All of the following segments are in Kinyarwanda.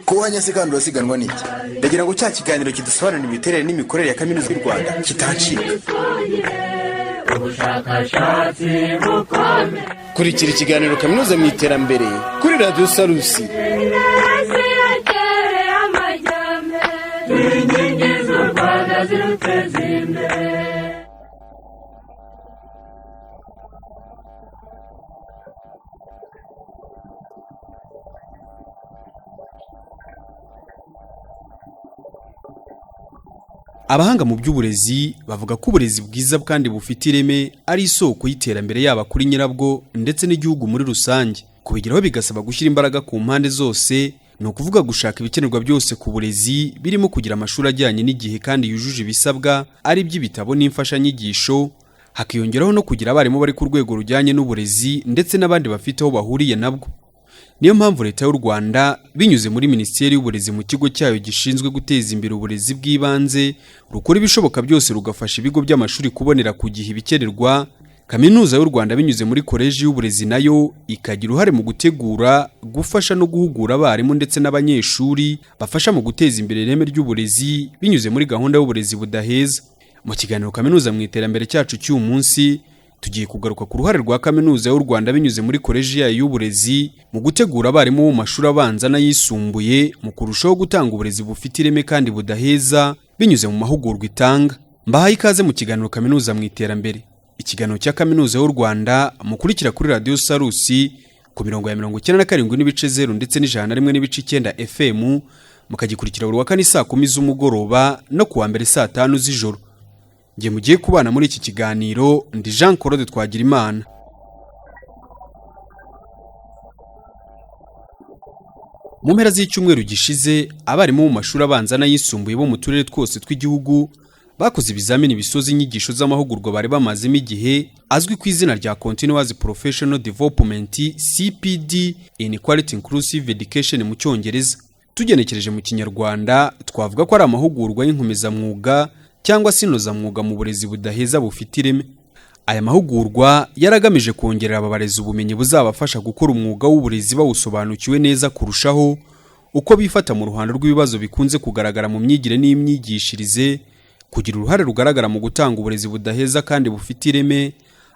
Kuhanya se kandi urasiganwa n'iki? Ndagira ngo cya kiganiro kidusobanurira imiterere n'imikorere ya Kaminuza y'u Rwanda kitancika. Ubushakashatsi bukomeye. Kurikira ikiganiro Kaminuza mu Iterambere kuri Radiyo Salusi. Inkingi z'u Rwanda ziruteza imbere. Abahanga mu by'uburezi bavuga ko uburezi bwiza kandi bufite ireme ari isoko y'iterambere, yaba kuri nyirabwo ndetse n'igihugu muri rusange. Kubigeraho bigasaba gushyira imbaraga ku mpande zose, ni ukuvuga gushaka ibikenerwa byose ku burezi, birimo kugira amashuri ajyanye n'igihe kandi yujuje ibisabwa, ari iby'ibitabo n'imfashanyigisho, hakiyongeraho no kugira abarimu bari ku rwego rujyanye n'uburezi ndetse n'abandi bafite aho bahuriye nabwo. Niyo mpamvu Leta y'u Rwanda, binyuze muri Minisiteri y'Uburezi mu kigo cyayo gishinzwe guteza imbere uburezi bw'ibanze, rukora ibishoboka byose rugafasha ibigo by'amashuri kubonera ku gihe ibikenerwa. Kaminuza y'u Rwanda binyuze muri Koleji y'Uburezi nayo ikagira uruhare mu gutegura, gufasha no guhugura abarimu ndetse n'abanyeshuri bafasha mu guteza imbere ireme ry'uburezi binyuze muri gahunda y'uburezi budaheza. Mu kiganiro Kaminuza mu Iterambere cyacu cy'uyu munsi, tugiye kugaruka ku ruhare rwa Kaminuza y'u Rwanda binyuze muri Koleji yayo y'Uburezi mu gutegura abarimu bo mu mashuri abanza n'ayisumbuye mu kurushaho gutanga uburezi bufite ireme kandi budaheza binyuze mu mahugurwa itanga. Mbahaye ikaze mu kiganiro Kaminuza mu Iterambere, ikiganiro cya Kaminuza y'u Rwanda mukurikira kuri Radiyo Salusi ku mirongo ya 97.0 ndetse n'101.9 FM, mukagikurikira buri wa kane saa 10 z'umugoroba no kuwa mbere saa 5 z'ijoro. Ngiye mugiye kubana muri iki kiganiro ndi Jean Claude Twagirimana. Mu mpera z'icyumweru gishize, abarimu mu mashuri abanza n'ayisumbuye bo mu turere twose tw'igihugu bakoze ibizamini bisoza inyigisho z'amahugurwa bari bamazemo igihe, azwi ku izina rya Continuous Professional Development, CPD, in Quality Inclusive Education mu Cyongereza. Tugenekereje mu Kinyarwanda, twavuga ko ari amahugurwa y'inkomezamwuga cyangwa se inozamwuga mu burezi budaheza bufite ireme. Aya mahugurwa yaragamije kongerera aba barezi ubumenyi buzabafasha gukora umwuga w'uburezi bawusobanukiwe neza kurushaho, uko bifata mu ruhando rw'ibibazo bikunze kugaragara mu myigire n'imyigishirize, kugira uruhare rugaragara mu gutanga uburezi budaheza kandi bufite ireme,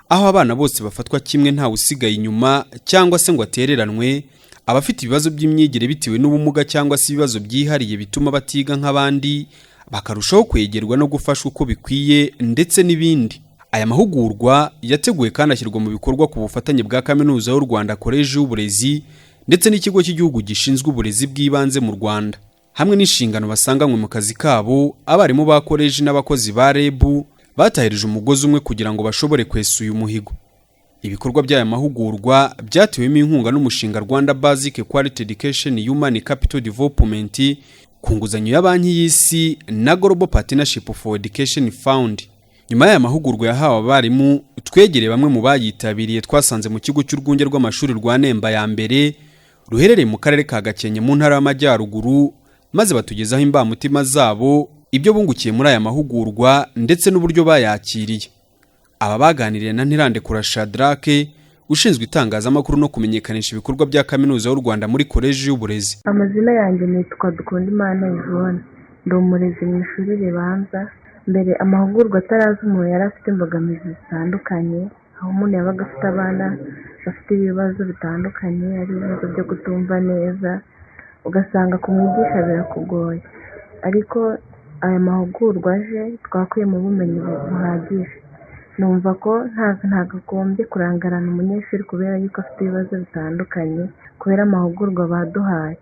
aho abana bose bafatwa kimwe ntawe usigaye inyuma cyangwa se ngo atereranwe, abafite ibibazo by'imyigire bitewe n'ubumuga cyangwa se ibibazo byihariye bituma batiga nk'abandi bakarushaho kwegerwa no gufashwa uko bikwiye, ndetse n'ibindi. Aya mahugurwa yateguwe kandi ashyirwa mu bikorwa ku bufatanye bwa Kaminuza y'u Rwanda, Koleji y'Uburezi ndetse n'Ikigo cy'Igihugu gishinzwe Uburezi bw'Ibanze mu Rwanda. Hamwe n'inshingano basanganywe mu kazi kabo, abarimu ba koleji n'abakozi ba REB batahirije umugozi umwe kugira ngo bashobore kwesa uyu muhigo. Ibikorwa by'aya mahugurwa byatewemo inkunga n'umushinga Rwanda Basic Quality Education Human Capital Development ku nguzanyo ya Banki y'Isi na Global Partnership for Education Fund. Nyuma y'aya mahugurwa yahawe abarimu, twegereye bamwe mu bayitabiriye twasanze mu kigo cy'Urwunge rw'Amashuri rwa Nemba ya mbere ruherereye mu karere ka Gakenke mu Ntara y'Amajyaruguru, maze batugezaho imbamutima zabo, ibyo bungukiye muri aya mahugurwa ndetse n'uburyo bayakiriye. Aba baganiriye na Ntirandekura Shadrake, ushinzwe itangazamakuru no kumenyekanisha ibikorwa bya Kaminuza y'u Rwanda muri Koleji y'Uburezi. Amazina yanjye nitwa Dukundimana Yvonne, ndi umurezi mu ishuri ribanza. Mbere amahugurwa ataraza, umuntu yari afite imbogamizi zitandukanye, aho umuntu yabaga afite abana bafite ibibazo bitandukanye, ari ibibazo byo kutumva neza, ugasanga kumwigisha birakugoye. Ariko aya mahugurwa aje, twakuyemo ubumenyi buhagije. Numva ko ntagagombye kurangarana umunyeshuri kubera yuko afite ibibazo bitandukanye, kubera amahugurwa baduhaye.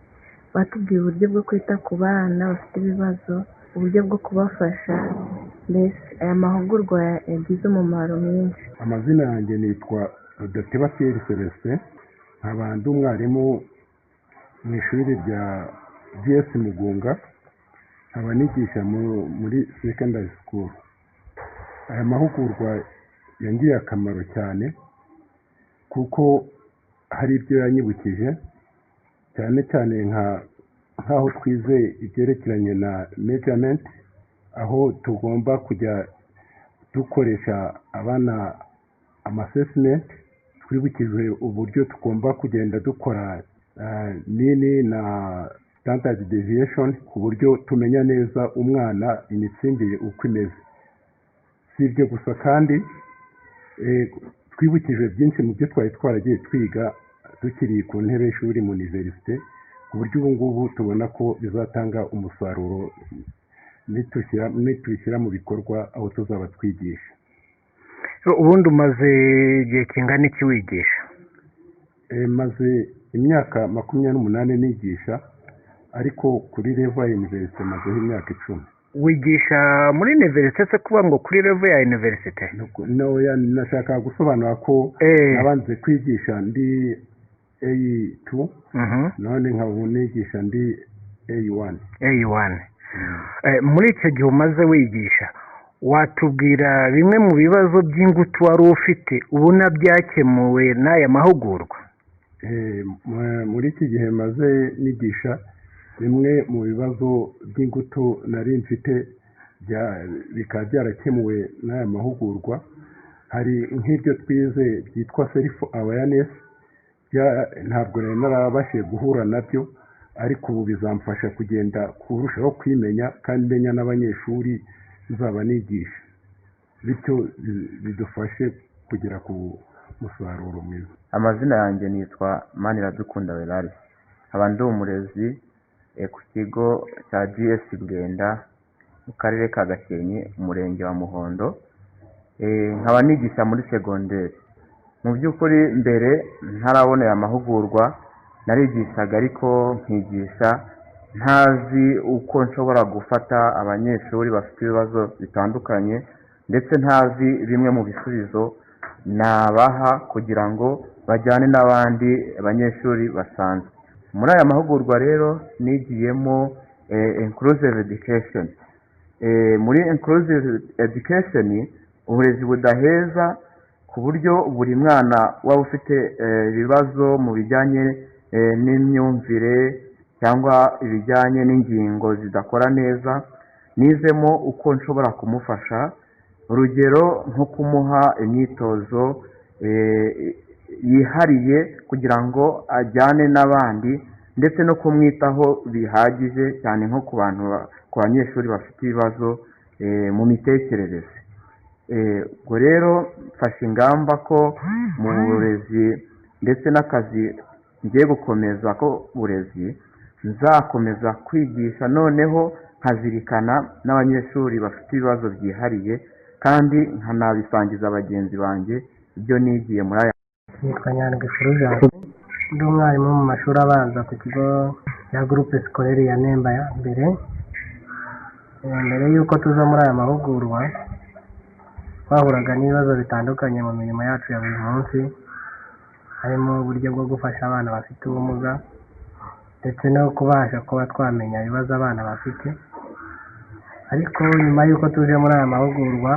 Batubwiye uburyo bwo kwita ku bana bafite ibibazo, uburyo bwo kubafasha, mbese aya mahugurwa yagize umumaro mwinshi. Amazina yanjye nitwa Rudateba Pierre Celestin, nkaba ndi umwarimu mu ishuri rya GS Mugunga, nkaba nigisha muri secondary school. Aya mahugurwa yangiriye akamaro cyane kuko hari ibyo yanyibukije, cyane cyane nk'aho twize ibyerekeranye na measurement, aho tugomba kujya dukoresha abana ama assessment. Twibukijwe uburyo tugomba kugenda dukora Mean na standard deviation, ku buryo tumenya neza umwana imitsindire uko imeze. Si ibyo gusa kandi, twibukijwe byinshi mu byo twari twaragiye twiga tukiri ku ntebe y'ishuri mu université, ku buryo ubu ngubu tubona ko bizatanga umusaruro nitubishyira mu bikorwa aho tuzaba twigisha. Ubundi umaze igihe kingana iki wigisha? Maze imyaka 28 nigisha, ariko kuri level ya université mazeho imyaka 10. Wigisha muri université se? Kuba ngo kuri level ya université? Ntoya, nashakaga gusobanura ko nabanze kwigisha ndi A2, none nkaba nigisha ndi A1. A1. Muri icyo gihe umaze wigisha, watubwira bimwe mu bibazo by'ingutu wari ufite ubona byakemuwe n'aya mahugurwa? Muri iki gihe maze nigisha, bimwe mu bibazo by'ingutu nari mfite bikaba byarakemuwe n'aya mahugurwa, hari nk'ibyo twize byitwa self awareness. Ntabwo nari narabashije guhura nabyo, ariko ubu bizamfasha kugenda kurushaho kwimenya kandi menya n'abanyeshuri nzaba nigisha, bityo bidufashe kugera ku musaruro mwiza. Amazina yanjye nitwa Maniradukunda Werari, nkaba ndi umurezi ku kigo cya GS Bwenda mu karere ka Gakenke, umurenge wa Muhondo, nkaba nigisha muri segonderi. Mu by'ukuri mbere ntarabona aya mahugurwa narigishaga, ariko nkigisha ntazi uko nshobora gufata abanyeshuri bafite ibibazo bitandukanye, ndetse ntazi bimwe mu bisubizo nabaha kugira ngo bajyane n'abandi banyeshuri basanzwe. Muri aya mahugurwa rero nigiyemo inclusive education. Muri inclusive education, uburezi budaheza, ku buryo buri mwana waba ufite ibibazo mu bijyanye n'imyumvire cyangwa ibijyanye n'ingingo zidakora neza, nizemo uko nshobora kumufasha, urugero nko kumuha imyitozo yihariye kugira ngo ajyane n'abandi, ndetse no kumwitaho bihagije, cyane nko ku bantu ku banyeshuri bafite ibibazo mu mitekerereze. Ubwo rero mfashe ingamba ko mu burezi ndetse n'akazi ngiye gukomeza ko burezi nzakomeza kwigisha, noneho nkazirikana n'abanyeshuri bafite ibibazo byihariye, kandi nkanabisangiza bagenzi banjye ibyo nigiye muri aya. Nitwa Nyandwi Fulgence, ndi umwarimu mu mashuri abanza ku kigo cya Groupe Scolaire ya Nemba ya mbere. Mbere y'uko tuza muri aya mahugurwa, twahuraga n'ibibazo bitandukanye mu mirimo yacu ya buri munsi, harimo uburyo bwo gufasha abana bafite ubumuga ndetse no kubasha kuba twamenya ibibazo abana bafite. Ariko nyuma y'uko tuje muri aya mahugurwa,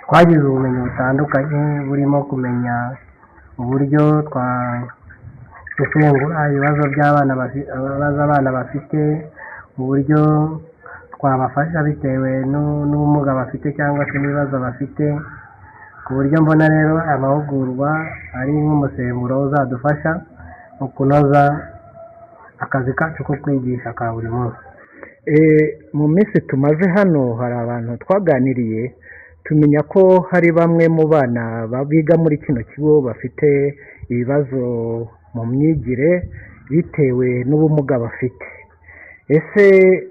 twagize ubumenyi butandukanye burimo kumenya uburyo twasesengura ibibazo by'abana, ibibazo abana bafite, uburyo twabafasha bitewe n'ubumuga bafite cyangwa se n'ibibazo bafite, ku buryo mbona rero aya mahugurwa ari nk'umusemburo uzadufasha mu kunoza akazi kacu ko kwigisha ka buri munsi. Mu minsi tumaze hano hari abantu twaganiriye, tumenya ko hari bamwe mu bana biga muri kino kigo bafite ibibazo mu myigire bitewe n'ubumuga bafite. Ese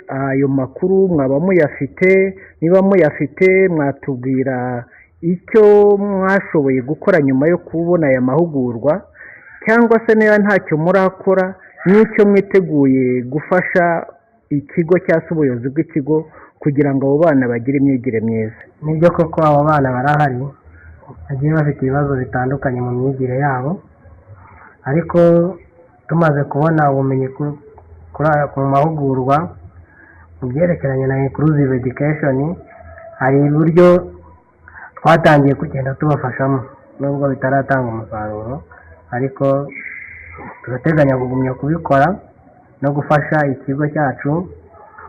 ayo makuru mwaba muyafite? Niba muyafite, mwatubwira icyo mwashoboye gukora nyuma yo kubona aya mahugurwa, cyangwa se niba ntacyo murakora, n'icyo mwiteguye gufasha ikigo cyangwa se ubuyobozi bw'ikigo kugira ngo abo bana bagire imyigire myiza? Nibyo koko, abo bana barahari bagiye bafite ibibazo bitandukanye mu myigire yabo, ariko tumaze kubona ubumenyi ku mahugurwa mu byerekeranye na inclusive education, hari uburyo twatangiye kugenda tubafashamo nubwo bitaratanga umusaruro, ariko turateganya kugumya kubikora no gufasha ikigo cyacu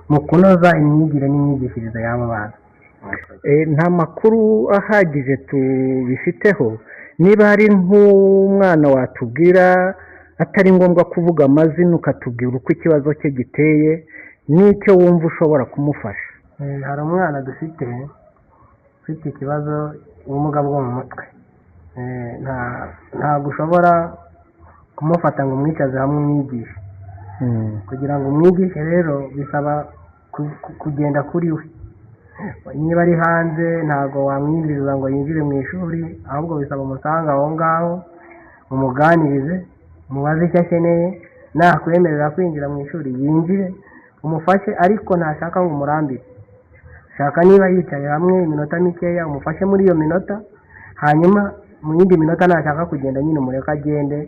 mu kunoza imyigire n'imyigishirize y'abo bana. Nta makuru ahagije tubifiteho. Niba hari nk'umwana watubwira Atari ngombwa kuvuga amazina, ukatubwira uko ikibazo cye giteye n'icyo wumva ushobora kumufasha. Hari umwana dufite ufite ikibazo, ubumuga bwo mu mutwe. Ntabwo ushobora kumufata ngo umwicaze hamwe umwigishe. Kugira ngo umwigishe rero bisaba kugenda kuri we. Niba ari hanze ntabwo wamwinjiriza ngo yinjire mu ishuri, ahubwo bisaba umusanga aho ngaho, umuganirize, umubaze icyo akeneye. Nakwemerera kwinjira mu ishuri yinjire, umufashe, ariko ntashaka ngo umurambire. Shaka niba yicaye hamwe iminota mikeya, umufashe muri iyo minota, hanyuma mu yindi minota nashaka kugenda nyine umureke agende.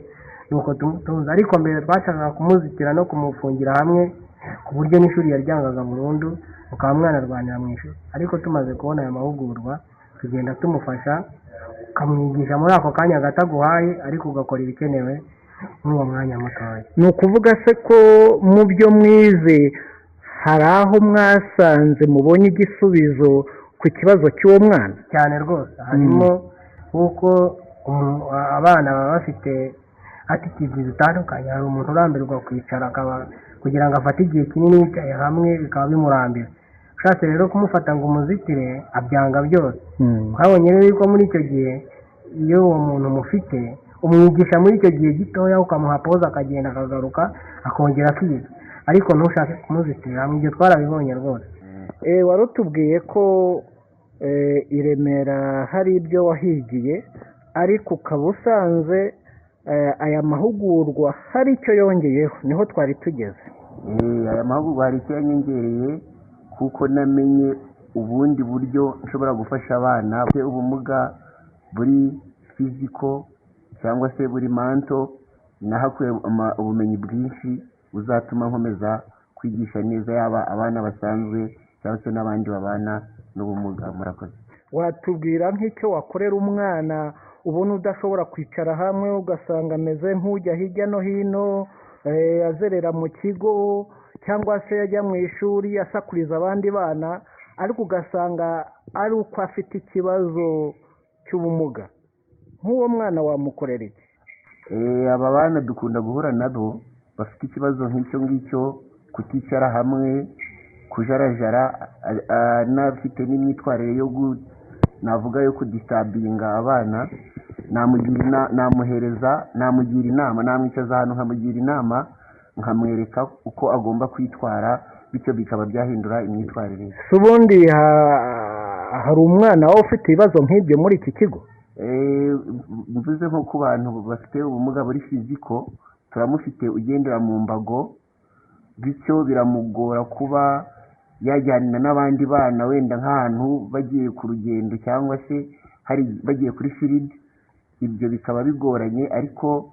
Nuko tumutunze. Ariko mbere twashakaga kumuzitira no kumufungira hamwe, ku buryo n'ishuri yaryangaga burundu, ukaba mwanarwanira mu ishuri. Ariko tumaze kubona aya mahugurwa, tugenda tumufasha, ukamwigisha muri ako kanya gato aguhaye, ariko ugakora ibikenewe muri uwo mwanya mutoya. Ni ukuvuga se ko mu byo mwize hari aho mwasanze mubonye igisubizo ku kibazo cy'uwo mwana? Cyane rwose. Harimo kuko abana baba bafite attitude zitandukanye. Hari umuntu urambirwa kwicara, akaba kugira ngo afate igihe kinini yicaye hamwe bikaba bimurambira. Ushatse rero kumufata ngo umuzitire, abyanga byose. Twabonye rero yuko muri icyo gihe iyo uwo muntu mufite, umwigisha muri icyo gihe gitoya, ukamuha pause, akagenda akagaruka, akongera akiga, ariko ntushake kumuzitira hamwe. Ibyo twarabibonye rwose. Wari utubwiye ko i Remera hari ibyo wahigiye, ariko ukaba usanze aya mahugurwa hari icyo yongeyeho. Niho twari tugeze. Aya mahugurwa hari icyo yanyongereye, kuko namenye ubundi buryo nshobora gufasha abana bafite ubumuga buri physical cyangwa se buri mental. Nahakuye ubumenyi bwinshi buzatuma nkomeza kwigisha neza, yaba abana basanzwe cyangwa se n'abandi babana n'ubumuga. Murakoze. Watubwira nk'icyo wakorera umwana ubona udashobora kwicara hamwe, ugasanga ameze nk'ujya hirya no hino, azerera mu kigo, cyangwa se yajya mu ishuri asakuriza abandi bana, ariko ugasanga ari uko afite ikibazo cy'ubumuga? Nk'uwo mwana wamukorera iki? Aba bana dukunda guhura nabo bafite ikibazo nk'icyo ngicyo, kuticara hamwe, kujarajara, anafite n'imyitwarire yo navuga yo kudisturbinga abana. Namuhereza, namugira inama, namwicaza ahantu nkamugira inama, nkamwereka uko agomba kwitwara, bityo bikaba byahindura imyitwarire ye. Si ubundi hari umwana waba ufite ibibazo nk'ibyo muri iki kigo? Mvuze nko ku bantu bafite ubumuga buri physical, turamufite ugendera mu mbago, bityo biramugora kuba yajyana n'abandi bana, wenda nk'ahantu bagiye ku rugendo cyangwa se hari bagiye kuri field, ibyo bikaba bigoranye. Ariko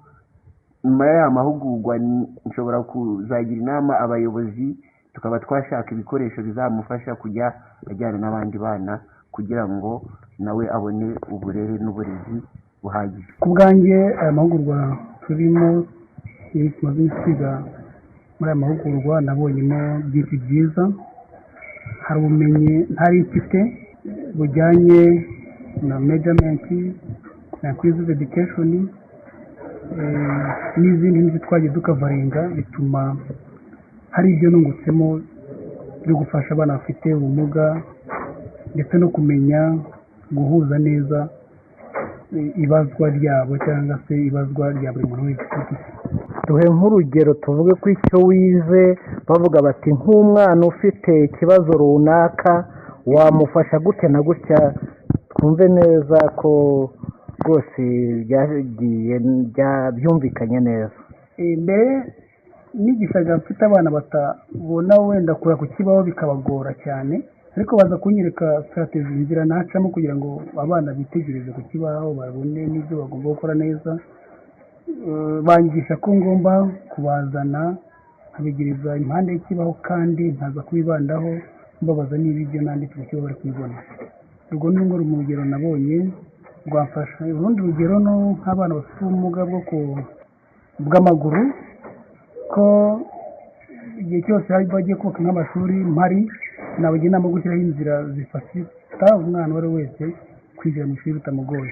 nyuma y'aya mahugurwa nshobora kuzagira inama abayobozi, tukaba twashaka ibikoresho bizamufasha kujya ajyana n'abandi bana, kugira ngo nawe abone uburere n'uburezi buhagije. Ku bwanjye, aya mahugurwa turimo, tumaze iminsi twiga, muri aya mahugurwa nabonyemo byinshi byiza. Hari ubumenyi ntari mfite bujyanye na measurement na inclusive education n'izindi n'izindi twagiye ducoveringa, bituma hari ibyo nungutsemo byo gufasha abana bafite ubumuga, ndetse no kumenya guhuza neza ibazwa ryabo cyangwa se ibazwa rya buri muntu wese ku giti cye. Duhe nk'urugero, tuvuge ko icyo wize, bavuga bati nk'umwana ufite ikibazo runaka wamufasha gutya na gutya, twumve neza ko rwose byagiye byumvikanye neza. Mbere nigishaga mfite abana batabona, wenda kureba ku kibaho bikabagora cyane, ariko baza kunyereka strategy, inzira nacamo kugira ngo abana bitegereze ku kibaho, babone n'ibyo bagomba gukora neza. Banyigisha ko ngomba kubazana nkabegereza impande y'ikibaho, kandi nkaza kubibandaho mbabaza niba ibyo nanditse ku kibaho bari kubibona. Urwo ni rumwe mu rugero nabonye rwamfasha. Urundi rugero ni nk'abana bafite ubumuga bwo bw'amaguru, ko igihe cyose bagiye kubaka nk'amashuri mpari, nabagira inama yo gushyiraho inzira zifasha umwana uwo ari we wese kwinjira mu ishuri bitamugoye.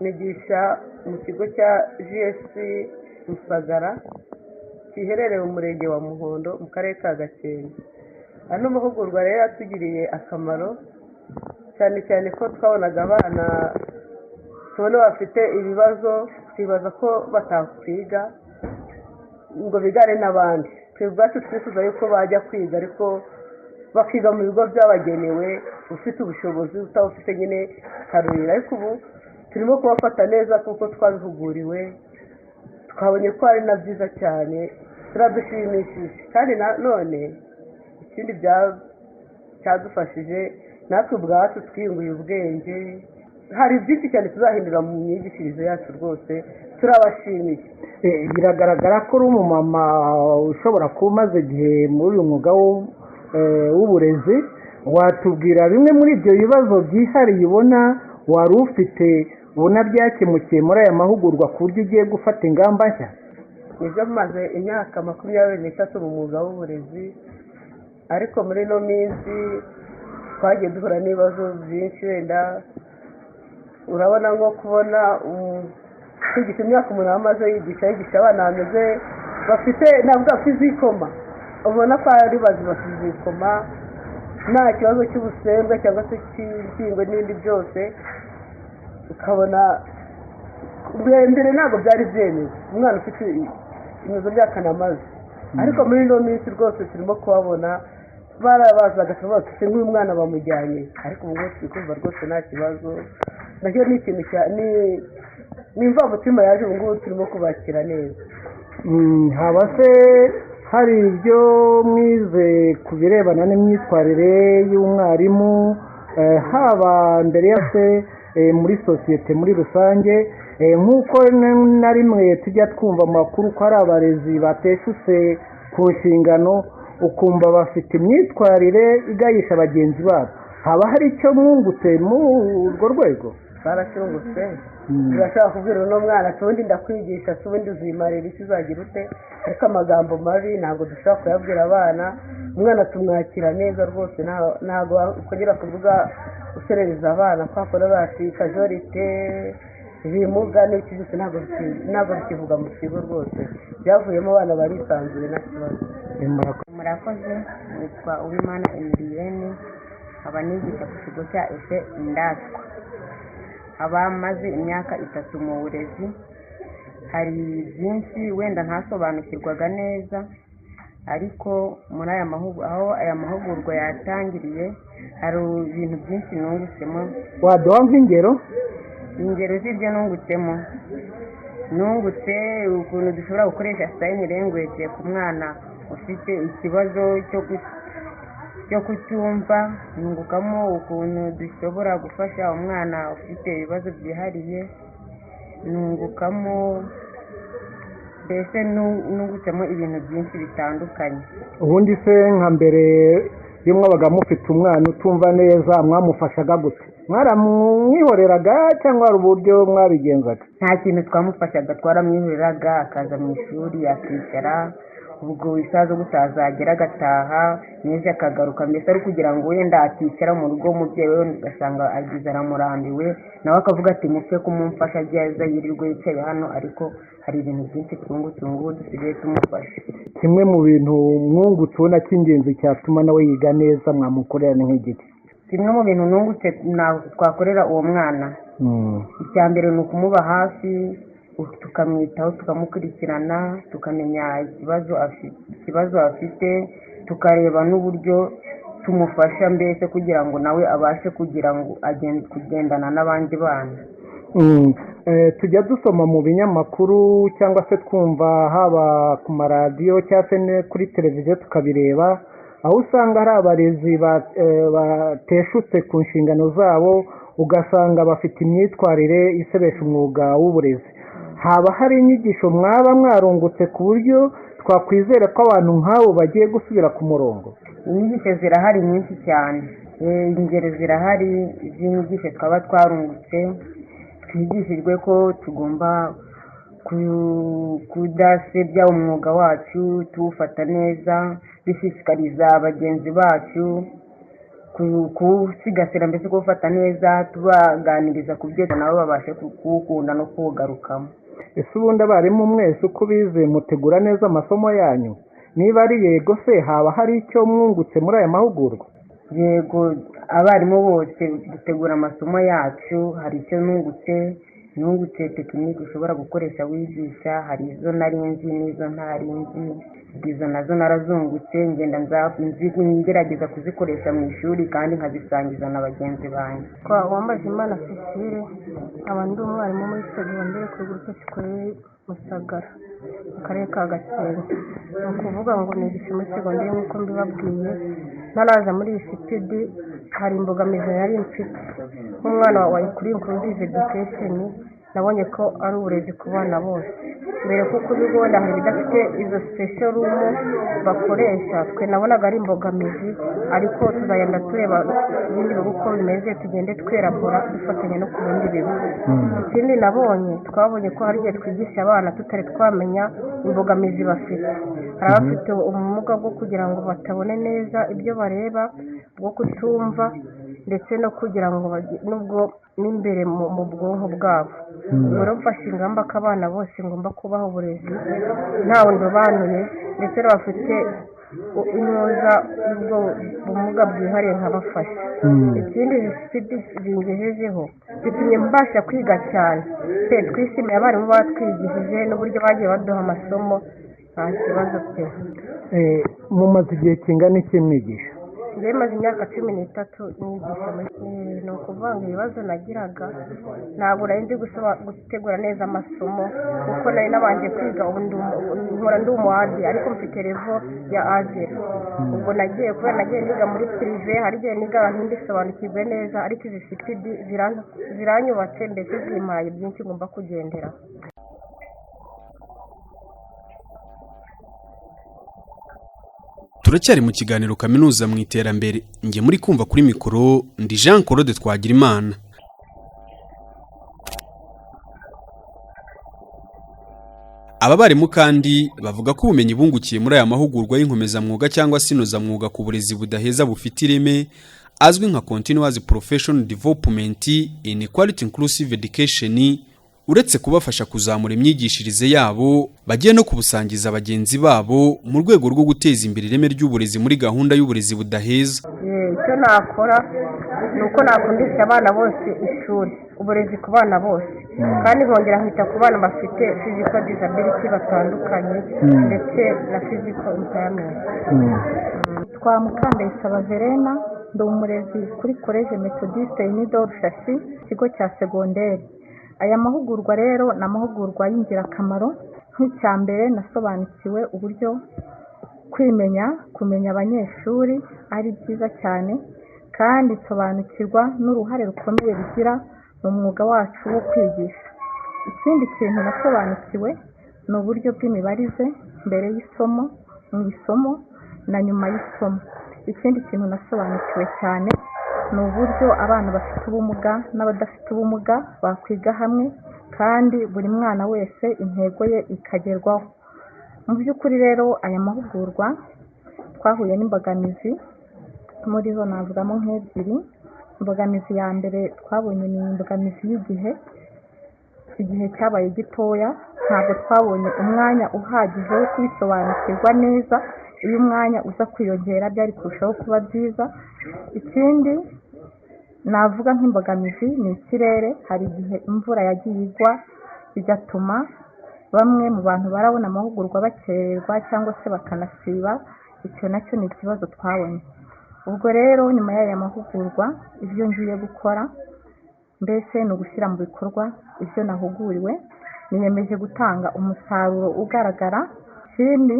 Nigisha mu kigo cya GS. Rusagara giherereye mu murenge wa Muhondo mu karere ka Gakenke. Ano mahugurwa rero yatugiriye akamaro cyane cyane ko twabonaga abana tubona bafite ibibazo, twibaza ko batakwiga ngo bigane n'abandi. Twe ubwacu twifuza yuko bajya kwiga, ariko bakiga mu bigo byabagenewe, ufite ubushobozi, utabufite nyine akarurira. Ariko ubu turimo kubafata neza kuko twabihuguriwe, twabonye ko ari na byiza cyane, turadushimishije. Kandi nanone ikindi cyadufashije, natwe ubwacu twiyunguye ubwenge, hari byinshi cyane tuzahindura mu myigishirize yacu, rwose turabashimiye. Biragaragara ko uri umumama ushobora kuba umaze igihe muri uyu mwuga w'uburezi. Watubwira bimwe muri ibyo bibazo byihariye ubona wari ufite, ubona byakemukiye muri aya mahugurwa ku buryo ugiye gufata ingamba nshya? Nibyo, maze imyaka 23 mu mwuga w'uburezi, ariko muri ino minsi twagiye duhura n'ibibazo byinshi. Wenda urabona nko kubona kwigisha imyaka umuntu aba amaze yigisha abana bameze bafite navuga fizikoma, ubona ko ari bazima fizikoma, nta kibazo cy'ubusembwa cyangwa se cy'ingingo n'ibindi byose. Ukabona mbere ntabwo byari byemewe umwana ufite ibibazo by'akanamaze, ariko muri ino minsi rwose turimo kubabona barabazaga tukavuga tuti nk'uyu mwana bamujyanye, ariko ubu ngubu turi kumva rwose nta kibazo. Nacyo ni ikintu ni imvamutima yaje, ubu ngubu turimo kubakira neza. Haba se hari ibyo mwize ku birebana n'imyitwarire y'umwarimu, haba mbere ya se muri sosiyete muri rusange, nk'uko na rimwe tujya twumva amakuru ko hari abarezi bateshutse ku nshingano, ukumva bafite imyitwarire igayisha bagenzi babo, haba hari icyo mwungutse muri urwo rwego? Twaracungutse. Turashobora kubwira uno mwana ati ubundi ndakwigisha, se ubundi uzimarira icyo uzagira ute, ariko amagambo mabi ntabwo dushobora kuyabwira abana. Umwana tumwakira neza rwose, ntabwo ukongera kuvuga userereza abana kwa kundi bati kajorite ibimuga n'iki byose, ntabwo bikivuga mu kigo rwose, byavuyemo, abana barisanzuye nta kibazo. Murakoze. Nitwa Uwimana Emiliyene, nkaba nigisha ku kigo cya Ese Indatwa, nkaba maze imyaka 3 mu burezi. Hari byinshi wenda ntasobanukirwaga neza, ariko muri aya mahugurwa, aho aya mahugurwa yatangiriye, hari ibintu byinshi nungutsemo. Waduha nk'ingero? Ingero z'ibyo nungutsemo, nungutse ukuntu dushobora gukoresha sign language ku mwana ufite ikibazo cyo kutumva, nungukamo ukuntu dushobora gufasha umwana ufite ibibazo byihariye, nungukamo mbese nungutsemo ibintu byinshi bitandukanye. Ubundi se nka mbere iyo mwabaga mufite umwana utumva neza, mwamufashaga gute? Mwaramwihoreraga cyangwa hari uburyo mwabigenzaga? Nta kintu twamufashaga, twaramwihoreraga akaza mu ishuri akicara, ubwo isaha zo gutaha zagera agataha, n'ejo akagaruka, mbese ari kugira ngo wenda aticara mu rugo, umubyeyi we ugasanga agize aramurambiwe, nawe akavuga ati mupfe kumumfasha ajye aza yirirwe yicaye hano. Ariko hari ibintu byinshi twungutse ubu ngubu dusigaye tumufasha. Kimwe mu bintu mwungutse ubona cy'ingenzi cyatuma nawe yiga neza mwamukorera ni nk'igiti? Kimwe mu bintu nungutse twakorera uwo mwana, icya mbere ni ukumuba hafi, tukamwitaho, tukamukurikirana, tukamenya ikibazo afite, tukareba n'uburyo tumufasha mbese kugira ngo nawe abashe kugira ngo kugendana n'abandi bana. Tujya dusoma mu binyamakuru cyangwa se twumva haba ku maradiyo cyangwa se kuri televiziyo tukabireba, aho usanga hari abarezi bateshutse ku nshingano zabo, ugasanga bafite imyitwarire isebesha umwuga w'uburezi. Haba hari inyigisho mwaba mwarungutse ku buryo twakwizera ko abantu nk'abo bagiye gusubira ku murongo? Inyigisho zirahari nyinshi cyane, ingero zirahari z'inyigisho twaba twarungutse. Twigishijwe ko tugomba kudasebya umwuga wacu, tuwufata neza, dushishikariza bagenzi bacu kuwusigasira, mbese kuwufata neza, tubaganiriza ku byo nabo babashe kuwukunda no kuwugarukamo. Ese ubundi abarimu mwese uko bize mutegura neza amasomo yanyu? Niba ari yego se, haba hari icyo mwungutse muri aya mahugurwa? Yego, abarimu bose dutegura amasomo yacu. Hari icyo nungutse, tekinike ushobora gukoresha wigisha. Hari izo nari nzi n'izo ntari nzi, izo nazo narazungutse, ngenda ngerageza kuzikoresha mu ishuri kandi nkazisangiza na bagenzi banjye. Uwambajimana Cecile, nkaba ndi umwarimu muri segonderi kuri groupe scolaire Musagara mu karere ka Gakenke. Ni ukuvuga ngo nigisha muri segonderi nk'uko mbibabwiye. Ntaraza muri iyi CPD hari imbogamizi nari mfite nk'umwana wawe kuri inclusive education. Nabonye ko ari uburezi ku bana bose mbere, kuko ibigo wenda hari ibidafite izo special room bakoresha. Twe nabonaga ari imbogamizi, ariko tuzagenda tureba ibindi bigo uko bimeze, tugende twerabura dufatanya no ku bindi bigo. Ikindi nabonye, twabonye ko hari igihe twigisha abana tutari twamenya imbogamizi bafite. Hari abafite ubumuga bwo kugira ngo batabone neza ibyo bareba, bwo kutumva, ndetse no kugira ngo nubwo n'imbere mu bwonko bwabo. Ubwo rero mfashe ingamba ko abana bose ngomba kubaha uburezi ntawe ndobanuye, ndetse n'abafite intuza y'ubwo bumuga bwihariye nkabafasha. Ikindi CPD zingejejeho, bitumye mbasha kwiga cyane pe. Twishimiye abarimu batwigishije n'uburyo bagiye baduha amasomo, nta kibazo pe. Mumaze igihe kingana iki mwigisha? Njyewe maze imyaka 13 nigisha. Ni ukuvuga ngo ibibazo nagiraga, ntabwo nari nzi gutegura neza amasomo, kuko nari nabanje kwiga. Ubu nkora ndi umu A2, ariko mfite level ya A0. Ubwo nagiye, kubera nagiye niga muri privé, hari igihe niga ntindisobanukirwe neza, ariko izi CPD ziranyubatse, mbese zimpaye byinshi ngomba kugenderaho. Turacyari mu kiganiro Kaminuza mu Iterambere. Njye muri kumva kuri mikoro ndi Jean Claude Twagirimana. Aba barimu kandi bavuga ko ubumenyi bungukiye muri aya mahugurwa y'inkomezamwuga cyangwa se inozamwuga ku burezi budaheza bufite ireme, azwi nka Continuous Professional Development in Quality Inclusive Education, uretse kubafasha kuzamura imyigishirize yabo, bagiye no kubusangiza bagenzi babo mu rwego rwo guteza imbere ireme ry'uburezi muri gahunda y'uburezi budaheza. Icyo nakora ni uko nakundisha abana bose ishuri, uburezi ku bana bose, kandi nkongera nkita ku bana bafite physical disability batandukanye, ndetse na physical impairment. Twa Mukandayisaba Verena, ndi umurezi kuri Collège Méthodiste Uni de Rushashi, ikigo cya segonderi. Aya mahugurwa rero ni amahugurwa y'ingirakamaro. Nk'icya mbere, nasobanukiwe uburyo kwimenya, kumenya abanyeshuri ari byiza cyane, kandi nsobanukirwa n'uruhare rukomeye bigira mu mwuga wacu wo kwigisha. Ikindi kintu nasobanukiwe ni uburyo bw'imibarize mbere y'isomo, mu isomo na nyuma y'isomo. Ikindi kintu nasobanukiwe cyane ni uburyo abana bafite ubumuga n'abadafite ubumuga bakwiga hamwe, kandi buri mwana wese intego ye ikagerwaho. Mu by'ukuri rero, aya mahugurwa twahuye n'imbogamizi. Muri zo navugamo nk'ebyiri. Imbogamizi ya mbere twabonye ni imbogamizi y'igihe. Igihe cyabaye gitoya, ntabwo twabonye umwanya uhagije wo kubisobanukirwa neza. Iyo umwanya uza kwiyongera byari kurushaho kuba byiza. Ikindi navuga nk'imbogamizi ni ikirere. Hari igihe imvura yagiye igwa, bigatuma bamwe mu bantu barabona amahugurwa bakererwa cyangwa se bakanasiba. Icyo nacyo ni ikibazo twabonye. Ubwo rero nyuma y'aya mahugurwa, ibyo ngiye gukora mbese ni ugushyira mu bikorwa ibyo nahuguriwe. Niyemeje gutanga umusaruro ugaragara. Ikindi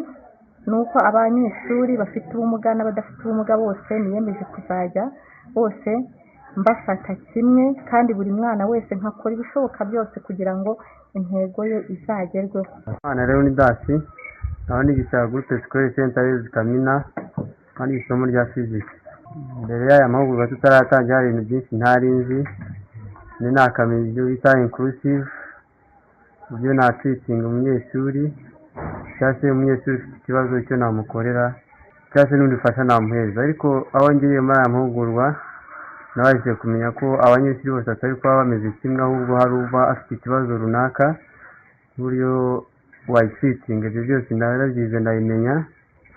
ni uko abanyeshuri bafite ubumuga n'abadafite ubumuga bose niyemeje kuzajya bose mbafata kimwe, kandi buri mwana wese nkakora ibishoboka byose kugira ngo intego ye izagerweho. Umwana Leonidas, nkaba nigisha Groupe Scolaire Saint Aloys Kamina, kandi isomo rya physics. Mbere y'aya mahugurwa tutaratangira, hari ibintu byinshi ntari nzi. Ni nakamenya ibyo bita inclusive, uburyo natreatinga umunyeshuri, cyangwa se umunyeshuri ufite ikibazo icyo namukorera, cyangwa se n'undi bufasha namuhereza. Ariko aho ngiriye muri aya mahugurwa, nabashije kumenya ko abanyeshuri bose batari kuba bameze kimwe, ahubwo hari uba afite ikibazo runaka. n'uburyo wayitreatinga, ibyo byose narabyize ndabimenya.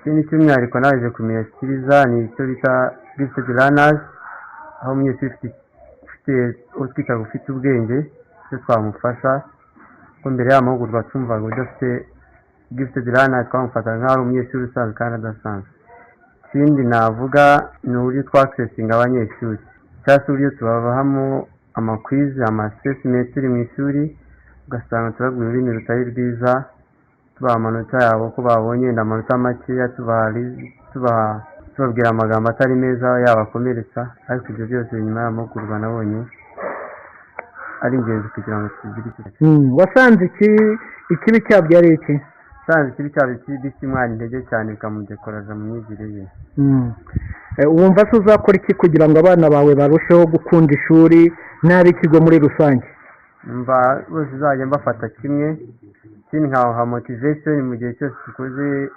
Ikindi cy'umwihariko naje kumenya kiriza ni icyo bita gifted learners, aho umunyeshuri ufite uwo twitaga ufite ubwenge icyo twamufasha, kuko mbere y'amahugurwa twumvaga udafite gifted learner twamufataga nk'aho ari umunyeshuri usanzwe kandi adasanzwe. Ikindi navuga ni uburyo twaccessinga abanyeshuri, cyangwa se uburyo tubabahamo amaquiz, ama assessment turi mu ishuri, ugasanga turabwira ururimi rutari rwiza, tubaha amanota yabo ko babonye wenda amanota makeya, tubaha tubabwira amagambo atari meza yabakomeretsa. Ariko ibyo byose nyuma y'amahugurwa nabonye ari ingenzi kugira ngo tugire icyo Wasanze iki ikibi cyabyo ari iki? Wasanze ikibi cyabyo bica umwana intege cyane, bikamudécouragea mu myigire ye. Wumva se uzakora iki kugira ngo abana bawe barusheho gukunda ishuri n'ab'ikigo muri rusange? Mva bose uzajya mbafata kimwe, ikindi nkabaha motivation mu gihe cyose dukoze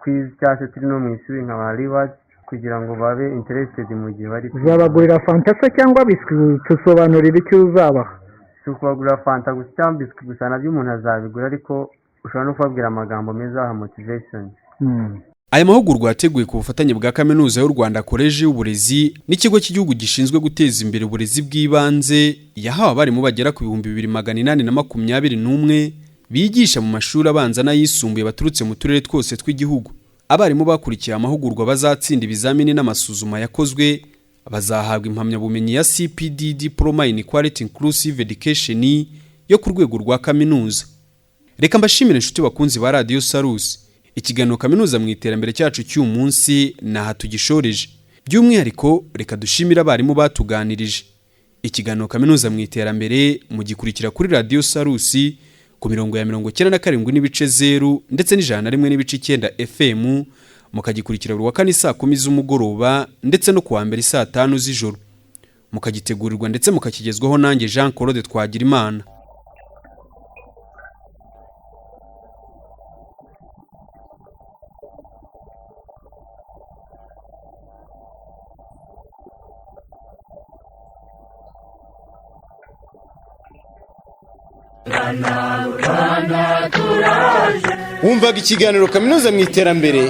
quiz cyangwa se turi no mu ishuri, nkabaha reward kugira ngo babe interested mu gihe bari kwiga. Uzabagurira fanta se cyangwa biswi? Tusobanurira icyo uzabaha. Si ukubagurira fanta gusa cyangwa biswi gusa, nabyo umuntu azabigura, ariko ushobora no kubabwira amagambo meza aha motivation. Aya mahugurwa yateguwe ku bufatanye bwa Kaminuza y'u Rwanda, Koleji y'Uburezi n'Ikigo cy'Igihugu gishinzwe guteza imbere uburezi bw'ibanze, yahawe abarimu bagera ku 2821 bigisha mu mashuri abanza n'ayisumbuye baturutse mu turere twose tw'igihugu. Abarimu bakurikiye amahugurwa bazatsinda ibizamini n'amasuzuma yakozwe bazahabwa impamyabumenyi ya CPD Diploma in Quality Inclusive Education yo ku rwego rwa kaminuza. Reka mbashimire, inshuti bakunzi ba Radiyo Salus. Ikiganiro Kaminuza mu Iterambere cyacu cy'uyu munsi ni aha tugishoreje. By'umwihariko reka dushimire abarimu batuganirije. Ikiganiro Kaminuza mu Iterambere mugikurikira kuri Radiyo Salus ku mirongo ya 97.0 ndetse n'101.9 FM, mukagikurikira buri wa kane saa 10 z'umugoroba ndetse no kuwa mbere saa 5 z'ijoro, mukagitegurirwa ndetse mukakigezwaho nanjye Jean Claude Twagirimana. Wumvaga ikiganiro Kaminuza mu Iterambere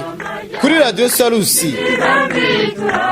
kuri Radiyo Salus. Turaje.